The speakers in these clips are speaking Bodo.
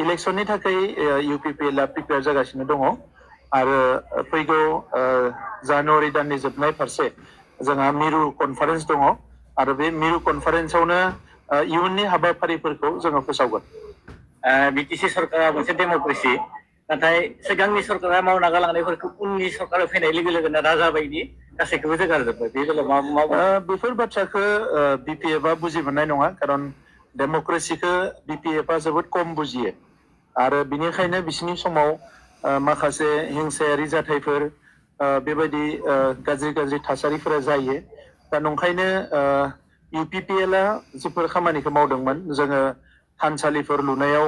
इलेक्शननि थाखाय UPPL आ प्रिपेयार जागासिनो दङ आरो फैगौ जानुवारि दाननि जोबनाय फारसे जोंहा मिरु कनफारेन्स दङ आरो बे मिरु कनफारेन्सआवनो इयुननि हाबाफारिफोरखौ जोङो फोसावगोन। BTC सरकारा मोनसे डेम'क्रेसि नाथाय सिगांनि सरकारा मावना गालांनायफोरखौ उननि सरकारा फैनाय लोगो लोगोनो राजा बायदि गासैखौबो जोगारजोब्बाय बे बेलायाव बेफोर बाथ्राखौ BPF आ बुजि मोननाय नङा खारन डेम'क्रेसिखौ BPF आ जोबोद खम बुजियो आरो बिनिखायनो बिसिनि समाव माखासे हिंसायारि जाथायफोर बेबायदि गाज्रि गाज्रि थासारिफोरा जायो दा नंखायनो UPPL आ जिफोर खामानिखौ मावदोंमोन जोङो थानसालिफोर लुनायाव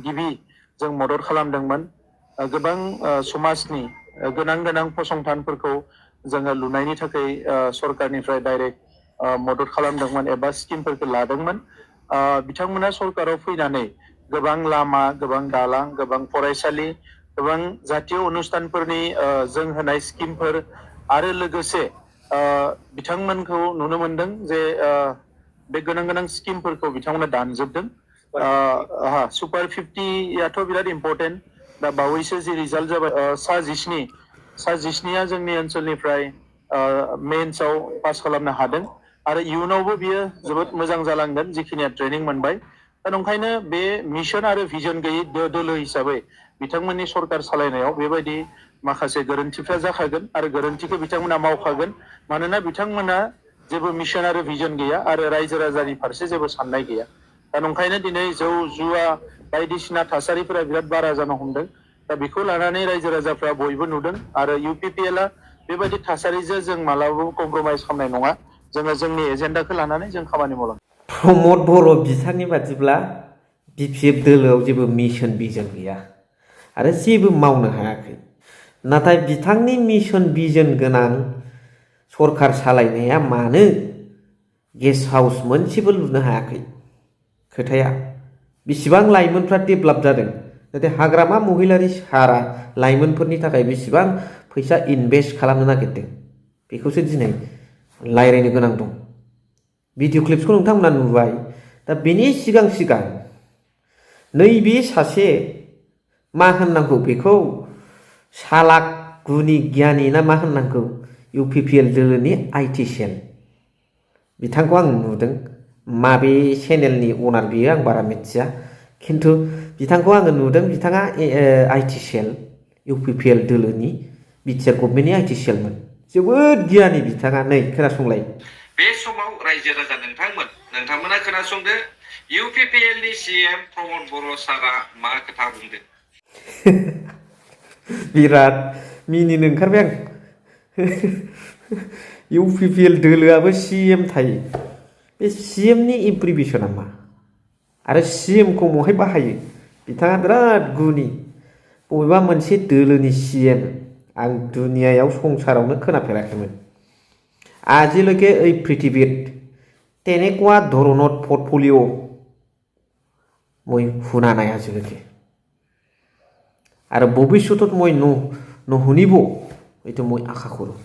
गिबि जों मदद खालामदोंमोन गोबां समाजनि गोनां गोनां फसंथानफोरखौ जोङो लुनायनि थाखाय सरकारनिफ्राय डाइरेक्ट मदद खालामदोंमोन एबा स्किमफोरखौ लादोंमोन बिथांमोना सरकाराव फैनानै गोबां लामा गोबां दालां गोबां फरायसालि गोबां जातीय अनुष्ठानफोरनि जों होनाय स्किमफोर आरो लोगोसे बिथांमोनखौ नुनो मोनदों जे बे गोनां गोनां स्किमफोरखौ बिथांमोना दानजोबदों सुपार 50 याथ' बिराद इम्पर्टेन्ट दा बावैसो जि रिजाल्ट जाबाय सा 19 जोंनि ओनसोलनिफ्राय मेन्सआव पास खालामनो हादों आरो इयुनावबो बियो जोबोद मोजां जालांगोन जिखिनिया ट्रेनिं मोनबाय दा नंखायनो बे मिशन आरो भिजन गैयै दोलो हिसाबै बिथांमोननि सरकार सालायनायाव बेबायदि माखासे गोरोन्थिफ्रा जाखागोन आरो गोरोन्थिखौ बिथांमोना मावखागोन मानोना बिथांमोना जेबो मिशन आरो भिजन गैया आरो रायजो राजानि फारसे जेबो साननाय गैया दा नंखायनो दिनै जौ जुवा बायदिसिना थासारिफोरा बिराद बारा जानो हमदों दा बेखौ लानानै रायजो राजाफ्रा बयबो नुदों आरो UPPL आ बेबायदि थासारिजों जों मालाबाबो कमप्रमाइज खालामनाय नङा जोङो जोंनि एजेन्डाखौ लानानै जों खामानि मावलांगोन। प्रमद बर' बिथांनि बादिब्ला BPF दोलोआव जेबो मिशन भिजन गैया आरो जेबो मावनो हायाखै नाथाय बिथांनि मिशन भिजन गोनां सरकार सालायनाया मानो गेस्ट हाउस मोनसेबो लुनो हायाखै खोथाया बेसेबां लाइमोनफ्रा डेभेलप जादों नाथाय हाग्रामा महिलारि सारा लाइमोनफोरनि थाखाय बेसेबां फैसा इनभेस्ट खालामनो नागिरदों बेखौसो दिनै रायज्लायनो गोनां दं। भिडिअ क्लिप्सखौ नोंथांमोना नुबाय दा बेनि सिगां नैबे सासे मा होननांगौ बेखौ सालाक गुनि गियानि ना मा होननांगौ UPPL दोलोनि IT सेल बिथांखौ आं नुदों माबे चेनेलनि अनार बियो आं बारा मिथिया खिन्थु बिथांखौ आङो नुदों बिथाङा IT सेल UPPL दोलोनि बिटिआर गभर्नमेन्टनि IT सेलमोन जोबोद गियानि बिथाङा नै खोनासंलाय बे समाव रायजो राजा नोंथांमोना खोनासंदो UPPL नि CM प्रमद बर' सारा मा खोथा बुंदों बिराद मिनिनो ओंखारबाय आं UPPL दोलोआबो CM थायो बे CM नि एब्रिभिएसना मा आरो CM खौ बहाय बाहायो बिथाङा बिराद गुनि बबेबा मोनसे दोलोनि CM आं दुनियायाव संसारावनो खोनाफेराखैमोन আজিলৈকে এই পৃথিৱীত তেনেকুৱা ধৰণৰ পৰ্টফলিঅ' মই শুনা নাই আজিলৈকে আৰু ভৱিষ্যতত মই নুশুনিব এইটো মই আশা কৰোঁ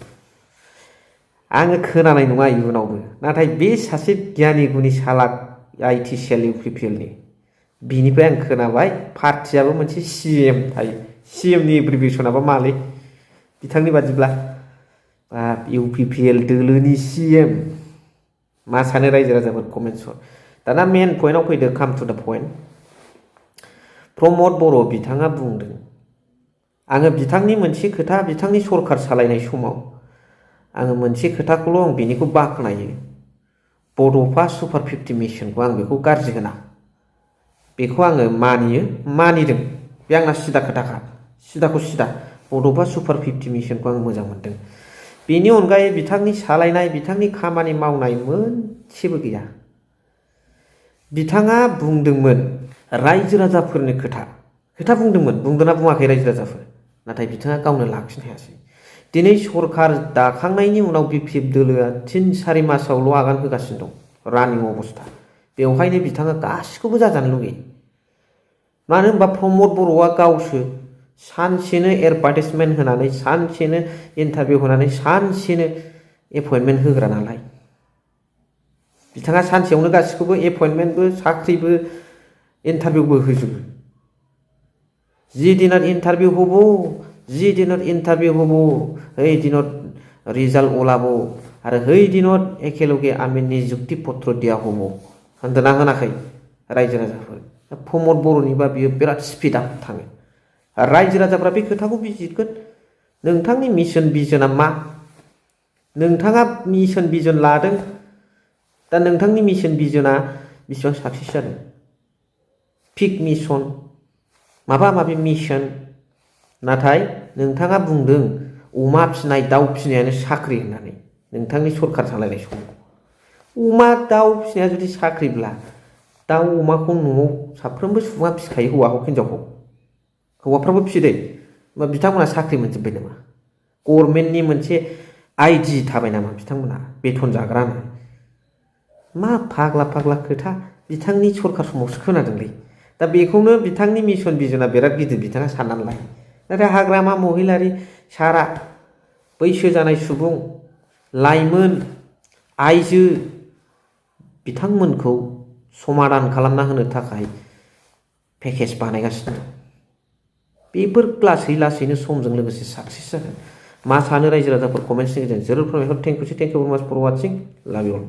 आङो खोनानाय नङा इयुनावबो नाथाय बे सासे गियानि गुनि सालाक IT सेल UPPL नि बिनिफ्राय आं खोनाबाय पार्टियाबो मोनसे CM थायो CM नि एब्रिभिएसनाबा मालै बिथांनि बादिब्ला UPPL दोलोनि CM मा सानो रायजो राजाफोर कमेन्ट्स हर दाना मेन पइन्टआव फैदो काम टु द पइन्ट प्रमद बर' बिथाङा बुंदों आङो बिथांनि मोनसे खोथा बिथांनि सरकार सालायनाय समाव आङो मोनसे खोथाखौल' आं बिनिखौ बाख्नायो बड'फा सुपार 50 मिशनखौ आं बेखौ गाज्रि होना बेखौ आङो मानिदों बे आंना सिदा खोथाखा सिदाखौ सिदा बड'फा सुपार 50 मिशनखौ आं मोजां मोनदों बेनि अनगायै बिथांनि सालायनाय बिथांनि खामानि मावनाय मोनसेबो गैया बिथाङा बुंदोंमोन रायजो राजाफोरनि खोथा बुंदोंना बुङाखै रायजो राजाफोर नाथाय बिथाङा गावनो लाखिनो हायासै दिनै सरकार दाखांनायनि उनाव BPF दोलोआ 3-4 मासावल' आगान होगासिनो दं रानिं अबस्था बेवहायनो बिथाङा गासिखौबो जाजानो लुगैयो मानो होनबा प्रमद बर'आ गावसो सानसेनो एडभार्टाइजमेन्ट होनानै सानसेनो इन्टारभिउ होनानै सानसेनो एपइन्टमेन्ट होग्रा नालाय बिथाङा सानसेयावनो गासिखौबो एपइन्टमेन्टबो साख्रिबो इन्टारभिउबो होजोबो যি দিনত ইণ্টাৰভিউ হ'ব যি দিনত ইণ্টাৰভিউ হ'ব সেই দিনত ৰিজাল্ট ওলাব आरो है दिनत एखेलगे आंनि निजुक्ति पत्र दिया हम होनदोंना होनाखै रायजो राजाफोर प्रमद बर'निबा बियो बिराद स्पिड आप थाङो रायजो राजाफ्रा बे खोथाखौ बिजिरगोन नोंथांनि मिशन भिजनआ मा नोंथाङा मिशन भिजन लादों दा नोंथांनि मिशन भिजनआ बेसेबां साक्सेस जादों पिक मिशन माबा माबि मिशन नाथाय नोंथाङा बुंदों अमा फिनाय दाउ फिनायानो साख्रि होननानै नोंथांनि सरखार सालायनाय समाव अमा दाउ फिनाया जुदि साख्रिब्ला दाउ अमाखौ न'आव साफ्रोमबो सुबुङा फिखायो हौवा हक हिनजावखौ हौवाफ्राबो फिदो होमबा बिथांमोना साख्रि मोनजोब्बाय नामा गभर्नमेन्टनि मोनसे आइडि थाबाय नामा बिथांमोना बेथन जाग्रा मा फाग्ला फाग्ला खोथा बिथांनि सरखार समावसो खोनादोंलै दा बेखौनो बिथांनि मिशन भिजनआ बिराद गिदिर बिथाङा साननानै लायो नाथाय हाग्रामा महिलारि सारा बैसो जानाय सुबुं लाइमोन आइजो बिथांमोनखौ समाधान खालामना होनो थाखाय पेकेज बानायगासिनो दं बेफोर लासै लासैनो समजों लोगोसे साक्सेस जागोन मा सानो रायजो राजाफोर कमेन्ट्सनि गेजेरजों जरुर फोरमायहर थेंक इउ भेरि माच फर वाचिं लाभ इउ अल